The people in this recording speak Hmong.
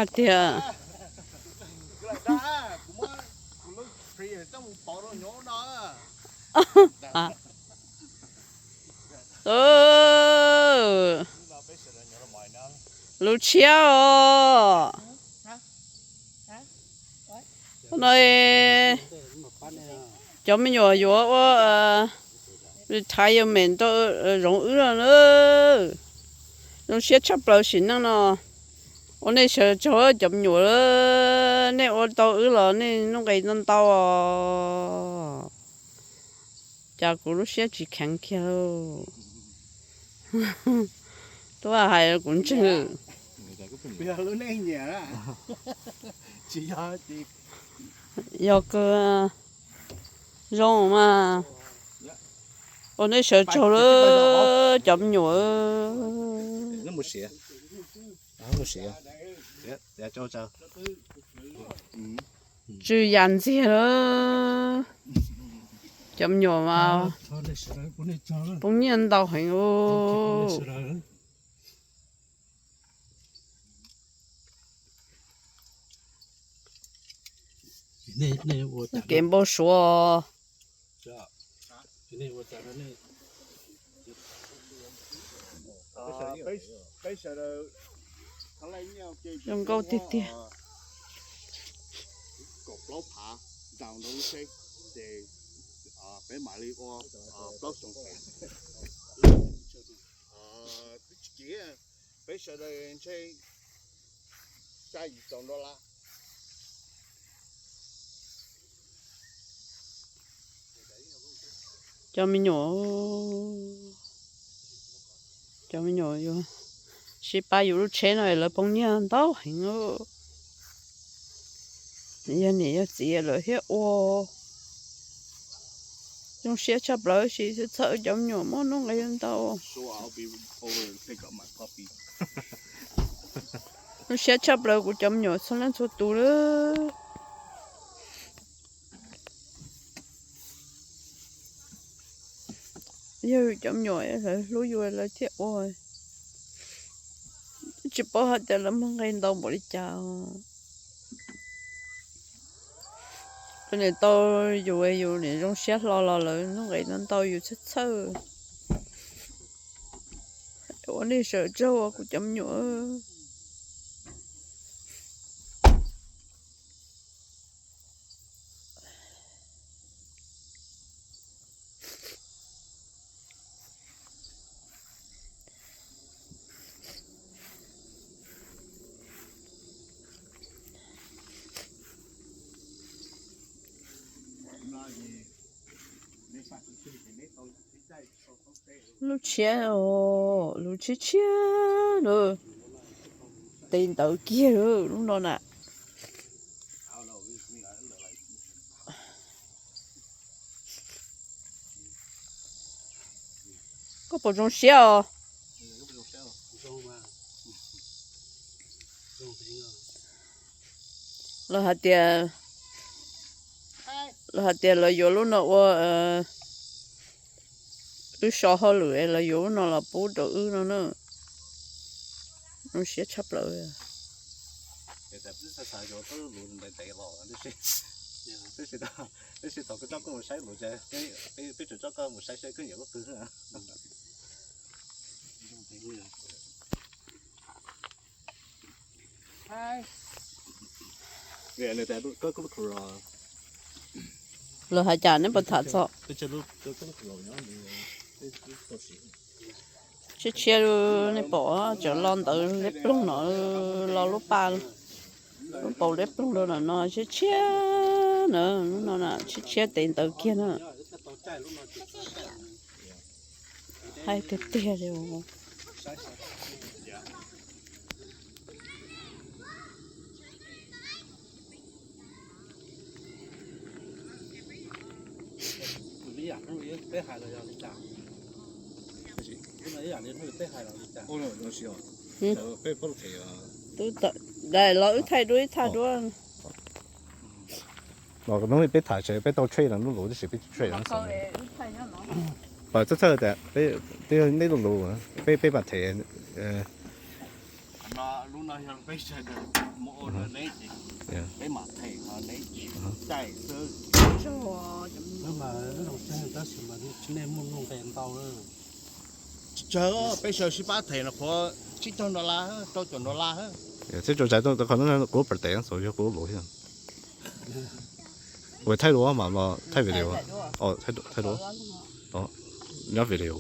Tiag. Lub tshiab os. No cov me nyuam yuav ua retirement rau zoov wb no na. Zoo siab tshaj plaws sim neej no. Ua nej sawv tsaug cov me nyuam, nej ua tau wb los nej nuj nqis ntau ntau os. Cas kuv lub siab tsis kheev kiag lauj. Tuaj hais kuv ntswg. Yog kawg, zoo mas. Ua nej sawv tsaug lawm cov me nyuam. Tsw yam ntxiag lawm. Cov me nyuam mas poob nyiaj ntau heev. Kev npau suav. Zoo nkauj tiag tiag. Peb sawv daws ntshe xya yim caum dollar. Cov me nyuam, cov me nyuam yuav sib pab yus lub tsheb no es lawv poob nyiaj ntau heev. Yog niam yog txiv lawm thiaj ua. Zoo siab tshaj plaws sis txhawj cov me nyuam muaj nuj nqis ntau. Zoo siab tshaj plaws kuv cov me nyuam txhua leej txhua tus lawm. Yog yus cov me nyuam lawv hlub yus lawv thiaj ua. Tsis paub hais tias lawv muaj nqis ntau npaum li cas. Nim tau yus, yus nim zoo siab hlo los lawv nuj nqis ntau ntau yus txhawj txhawj. Ua nej sawv tsaug kuv cov me nyuam. Lub tshiab, lub tshiab tshiab lawm. Tes ntawd kiag lub no na. Koj puas zoo siab os? Lawv hais tias, lawv hais tias lawv yuav lub no ua wb so hauj lwm, lawv yuav lub no los pub rau wb no na. Zoo siab tshaj plaws. Lawv hais cas neb puas tham txog? Tshiab tshiab, nej pom tseem lo ntawd liab ploog no, lo lub pa, lub paus liab ploog rau no, tshiab tshiab na, lub no na tshiab tshiab tes ntawd kiag na. Hais tiag tiag li. Los wb thaij duab ib thaj duab. Hnub peb tham tsev peb tau trade los lub luv tab sis peb trade los txhob txhawj tias peb lub luv, peb peb mam them. Lub no yog peb sawv daws mus ua rau neb ces peb mam them no neb tsis caij xwb. Tab sis mas nej muaj nuj nqis ntau. Tsis tsawg, peb sawv sib pab them no qhuav tsib caug dollar, rau caum dollar. Thiab rau tsaiv qhov no kuv pam tes xaus yog kuv lus thiab. Ua thaij duab mas thaij video, thaij duab, nyob video.